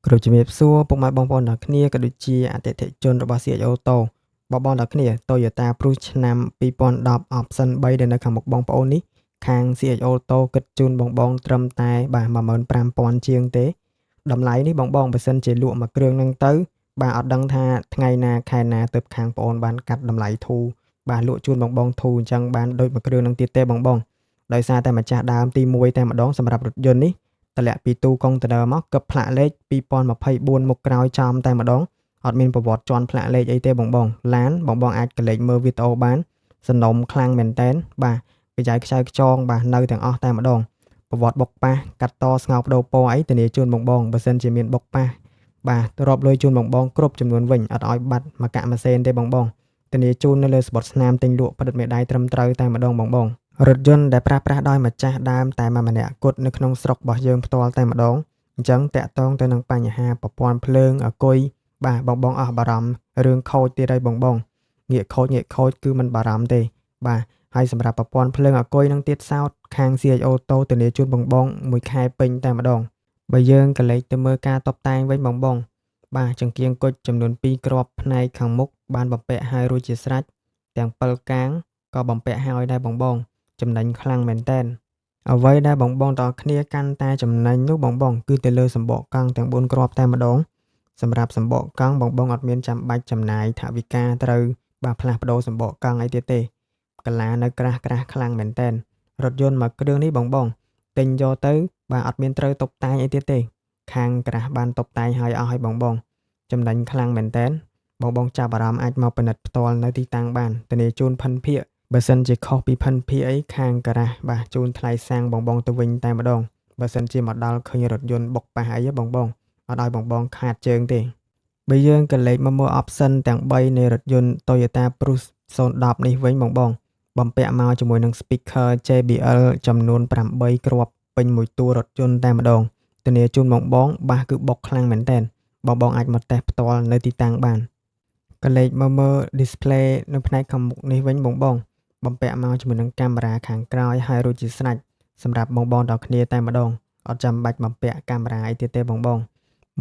គ្រប់ជំរាបសួរពុកម៉ែបងប្អូនទាំងគ្នាក៏ដូចជាអតិថិជនរបស់ CH Auto បងប្អូនទាំងគ្នា Toyota Prius ឆ្នាំ2010 Option 3ដែលនៅខាងមុខបងប្អូននេះខាង CH Auto គិតជូនបងបងត្រឹមតែបាទ15000ជាងទេតម្លៃនេះបងបងបើសិនជាលក់មួយគ្រឿងហ្នឹងទៅបាទអត់ដឹងថាថ្ងៃណាខែណាទៅខាងបងអូនបានកាត់តម្លៃធូរបាទលក់ជូនបងបងធូរអញ្ចឹងបានដូចមួយគ្រឿងហ្នឹងទៀតទេបងបងដោយសារតែម្ចាស់ដើមទី1តែម្ដងសម្រាប់រថយន្តនេះតម្លាក់ពីទូកុងតឺន័រមកកឹបផ្លាកលេខ2024មុខក្រោយចំតែម្ដងអត់មានប្រវត្តិជាន់ផ្លាកលេខអីទេបងបងឡានបងបងអាចកលេចមើលវីដេអូបានសំណុំខ្លាំងមែនតែនបាទកញ្ចៅខ្ចៅខ្ចងបាទនៅទាំងអស់តែម្ដងប្រវត្តិបុកប៉ះកាត់តស្ងោបដូរពណ៌អីធានាជូនបងបងបើសិនជាមានបុកប៉ះបាទរាប់លុយជូនបងបងគ្រប់ចំនួនវិញអត់ឲ្យបាត់មកកាក់ម៉ាសេនទេបងបងធានាជូននៅលើស្បត់ស្នាមទិញលក់ផលិតមេដៃត្រឹមត្រូវតែម្ដងបងបងរថយន្តដែលប្រើប្រាស់ដោយម្ចាស់ដើមតែម្នាក់គត់នៅក្នុងស្រុករបស់យើងផ្ទាល់តែម្ដងអញ្ចឹងតាក់ទងទៅនឹងបញ្ហាប្រព័ន្ធភ្លើងអាគុយបាទបងបងអស់បារម្ភរឿងខូចទៀតហើយបងបងងាកខូចងាកខូចគឺមិនបារម្ភទេបាទហើយសម្រាប់ប្រព័ន្ធភ្លើងអាគុយនឹងទៀតសោតខាង CH Auto ធានាជូនបងបងមួយខែពេញតែម្ដងបើយើងក៏លេចទៅមើលការតុបតែងវិញបងបងបាទចង្គៀងគុជចំនួន2គ្រាប់ផ្នែកខាងមុខបានបំពាក់ឲ្យរួចជាស្រេចទាំង7កាងក៏បំពាក់ឲ្យដែរបងបងចំណេញខ្លាំងមែនតែនអ្វីដែលបងបងទាំងគ្នាកាន់តែចំណេញនោះបងបងគឺទៅលើសម្បកកង់ទាំង4គ្រាប់តែម្ដងសម្រាប់សម្បកកង់បងបងអត់មានចាំបាច់ចំណាយថវិកាត្រូវបាទផ្លាស់ប្ដូរសម្បកកង់អីទៀតទេកាឡានៅក្រាស់ក្រាស់ខ្លាំងមែនតែនរថយន្តមួយគ្រឿងនេះបងបងទិញយកទៅបាទអត់មានត្រូវតុបតែងអីទៀតទេខាងក្រាស់បានតុបតែងឲ្យអស់ឲ្យបងបងចំណេញខ្លាំងមែនតែនបងបងចាប់អារម្មណ៍អាចមកពិនិត្យផ្ទាល់នៅទីតាំងបានធានាជូនផិនភាកបើសិនជាខុសពីផិនភាអីខាងការ៉ាស់បាទជូនថ្លៃសាំងបងបងទៅវិញតែម្ដងបើសិនជាមកដល់ឃើញរថយន្តបុកប៉ះអីបងបងអត់ឲ្យបងបងខាតជើងទេបើយើងក៏លេខមកមើល option ទាំង3នៃរថយន្ត Toyota Prius 010នេះវិញបងបងបំពាក់មកជាមួយនឹង speaker JBL ចំនួន8គ្រាប់ពេញមួយតួរថយន្តតែម្ដងធានាជូនបងបងបាសគឺបុកខ្លាំងមែនតែនបងបងអាចមកតេស្តផ្ទាល់នៅទីតាំងបានកលេចមកមើល display នៅផ្នែកខាងមុខនេះវិញបងបងបំពាក់មកជាមួយនឹងកាមេរ៉ាខាងក្រោយហើយរួចជាស្រេចសម្រាប់បងបងទាំងគ្នាតែម្ដងអត់ចាំបាច់បំពាក់កាមេរ៉ាអីទៀតទេបងបង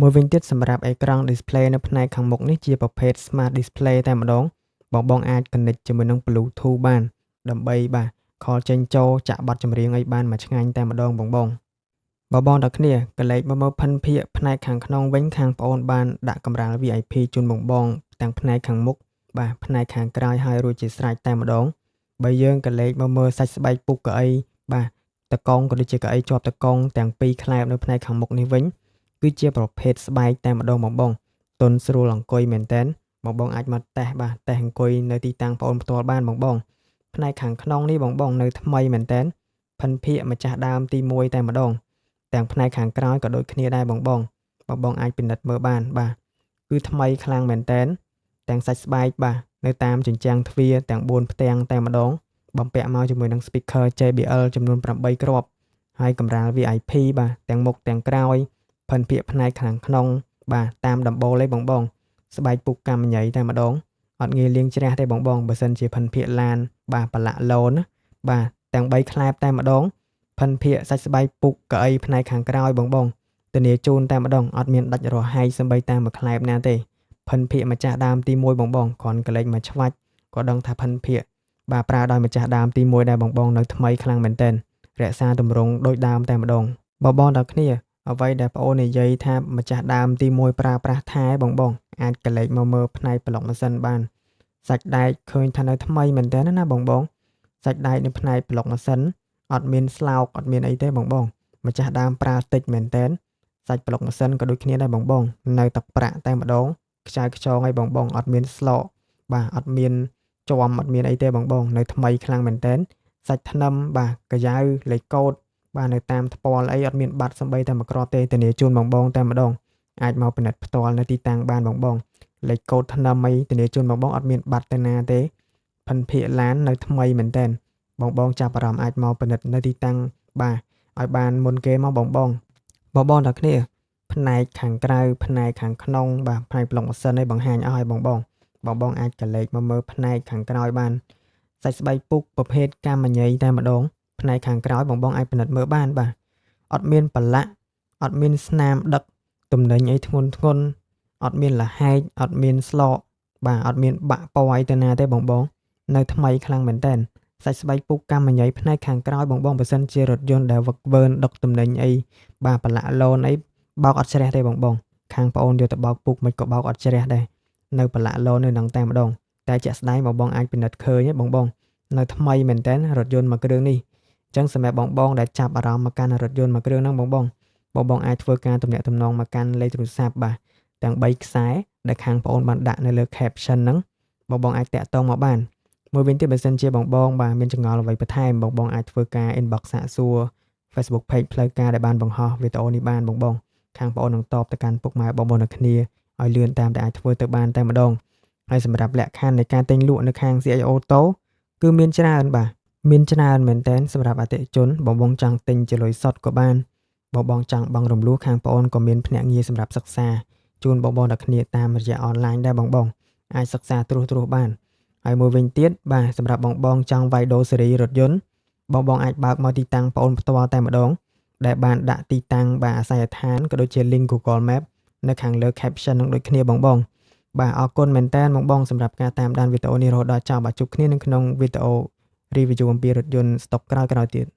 មួយវិញទៀតសម្រាប់អេក្រង់ display នៅផ្នែកខាងមុខនេះជាប្រភេទ Smart Display តែម្ដងបងបងអាច connect ជាមួយនឹង Bluetooth បានដើម្បីបាទ call ចេញចូលចាក់បទចម្រៀងអីបានមួយឆ្ងាញ់តែម្ដងបងបងបងបងទាំងគ្នាកលេចមកមើលផិនភាកផ្នែកខាងក្នុងវិញខាងប្អូនបានដាក់កម្រាល VIP ជូនបងបងទាំងផ្នែកខាងមុខបាទផ្នែកខាងក្រោយហើយរួចជាស្រេចតែម្ដងបើយើងកលេចមកមើលសាច់ស្បែកពុកកៅអីបាទតកងក៏ដូចជាកៅអីជាប់តកងទាំងពីរខ្លែបនៅផ្នែកខាងមុខនេះវិញគឺជាប្រភេទស្បែកតែម្ដងបងបងទន់ស្រួលអង្គុយមែនតែនបងបងអាចមកតេស្តបាទតេស្តអង្គុយនៅទីតាំងបងអូនផ្ទាល់បានបងបងផ្នែកខាងក្នុងនេះបងបងនៅថ្មីមែនតែនផិនភាកម្ចាស់ដើមទី1តែម្ដងទាំងផ្នែកខាងក្រោយក៏ដូចគ្នាដែរបងបងបងបងអាចពិនិត្យមើលបានបាទគឺថ្មីខ្លាំងមែនតែនទាំងសាច់ស្បែកបាទនៅតាមជញ្ជាំងទ្វារទាំង4ផ្ទាំងតែម្ដងបំពាក់មកជាមួយនឹង speaker JBL ចំនួន8គ្រាប់ហើយកម្រាល VIP បាទទាំងមុខទាំងក្រោយផិនភាកផ្នែកខាងក្នុងបាទតាមដំបូលឯងបងបងស្បែកពុកកម្មញ៉ៃតែម្ដងអត់ងាយលាងជ្រះទេបងបងបើសិនជាផិនភាកឡានបាទប្រឡាក់ឡូនណាបាទទាំង3ខ្លែបតែម្ដងផិនភាកសាច់ស្បែកពុកកៅអីផ្នែកខាងក្រោយបងបងធានាជូនតែម្ដងអត់មានដាច់រហែកសំបីតាមមួយខ្លែបណាទេផិនភាកម្ចាស់ដើមទី1បងបងគ្រាន់កលេចមកឆ្វាច់ក៏ដឹងថាផិនភាកបាទប្រើដោយម្ចាស់ដើមទី1ដែរបងបងនៅថ្មីខ្លាំងមែនទែនរក្សាទម្រង់ដូចដើមតែម្ដងបងបងដល់គ្នាអ្វីដែលប្អូននិយាយថាម្ចាស់ដើមទី1ប្រើប្រាស់ថែបងបងអាចកលេចមកមើលផ្នែកប្លុកម៉ាស៊ីនបានសាច់ដែកឃើញថានៅថ្មីមែនទែនណាបងបងសាច់ដែកនៅផ្នែកប្លុកម៉ាស៊ីនអត់មានស្លោកអត់មានអីទេបងបងម្ចាស់ដើមប្រើតិចមែនទែនសាច់ប្លុកម៉ាស៊ីនក៏ដូចគ្នាដែរបងបងនៅទឹកប្រាក់តែម្ដងខ្ចៅខ្ចងឲ្យបងបងអត់មានស្លោកបាទអត់មានជាំអត់មានអីទេបងបងនៅថ្មីខ្លាំងមែនទែនសាច់ថ្នឹមបាទកាយ៉ាវលេខកូដបាទនៅតាមថ្ពាល់អីអត់មានបាត់សំបីតែមួយគ្រាប់ទេធានាជូនបងបងតែម្ដងអាចមកពិនិត្យផ្ទាល់នៅទីតាំងបានបងបងលេខកូដថ្នឹមអីធានាជូនបងបងអត់មានបាត់ទៅណាទេផិនភាកឡាននៅថ្មីមែនទែនបងបងចាប់អារម្មណ៍អាចមកពិនិត្យនៅទីតាំងបាទឲ្យបានមុនគេមកបងបងបងបងទាំងគ្នាផ្នែកខាងក្រៅផ្នែកខាងក្នុងបាទផ្នែកប្លុកម៉ាស៊ីនឲ្យបង្ហាញអស់ឲ្យបងបងបងបងអាចកលេចមកមើលផ្នែកខាងក្រោយបានសាច់ស្បែកពុកប្រភេទកម្មញ៉ៃតែម្ដងផ្នែកខាងក្រោយបងបងអាចពិនិត្យមើលបានបាទអត់មានប្រឡាក់អត់មានស្នាមដឹក ទំនិញអីធ្ងន់ធ្ងន់អត់មានលហែកអត់មានស្លកបាទអត់មានបាក់ពណ៌អីទៅណាទេបងបងនៅថ្មីខ្លាំងមែនតើសាច់ស្បែកពុកកម្មញ៉ៃផ្នែកខាងក្រោយបងបងបើសិនជារថយន្តដែលវឹកវើដឹកទំនិញអីបាទប្រឡាក់ឡូនអីបោកអត់ជ្រះទេបងបងខាងប្អូនយកទៅបោកពុកមិនក៏បោកអត់ជ្រះដែរនៅប្រឡាក់ឡូននៅនឹងតែម្ដងតែជាក់ស្ដែងបងបងអាចពិនិត្យឃើញបងបងនៅថ្មីមែនតើរថយន្តមួយគ្រឿងនេះអញ្ចឹងសម្រាប់បងបងដែលចាប់អារម្មណ៍មកកាន់រថយន្តមួយគ្រឿងហ្នឹងបងបងបងបងអាចធ្វើការទំនាក់ទំនងមកកាន់លេខទូរស័ព្ទបាទទាំង3ខ្សែដែលខាងប្អូនបានដាក់នៅលើ caption ហ្នឹងបងបងអាចតាក់ទងមកបានមួយវិញទៀតបើសិនជាបងបងបាទមានចម្ងល់អ្វីបន្ថែមបងបងអាចធ្វើការ inbox សាកសួរ Facebook page ផ្លូវការដែលបានបង្ហោះវីដេអូនេះបានបងបងខាងប្អូននឹងតបទៅកាន់ពុកម៉ែបងប្អូនទាំងគ្នាឲ្យលឿនតាមដែលអាចធ្វើទៅបានតែម្ដងហើយសម្រាប់លក្ខខណ្ឌនៃការទិញលក់នៅខាង CIO Auto គឺមានច្រើនបាទមានច្រើនមែនតើសម្រាប់អតិថិជនបងបងចង់ទិញជាលុយសុទ្ធក៏បានបងបងចង់បង់រំលោះខាងប្អូនក៏មានភ្នាក់ងារសម្រាប់សិក្សាជូនបងបងទាំងគ្នាតាមរយៈអនឡាញដែរបងបងអាចសិក្សាត្រួសត្រាសបានហើយមួយវិញទៀតបាទសម្រាប់បងបងចង់វាយដូរសេរីរថយន្តបងបងអាចបើកមកទីតាំងប្អូនផ្ទាល់តែម្ដងដែលបានដាក់ទីតាំងបាទអាសយដ្ឋានក៏ដូចជា link Google Map នៅខាងលើ caption នឹងដូចគ្នាបងបងបាទអរគុណមែនតើបងបងសម្រាប់ការតាមដានវីដេអូនេះរហូតដល់ចប់បាទជួបគ្នានៅក្នុងវីដេអូ review អំពីរថយន្តស្តុកក្រោយៗទៀត។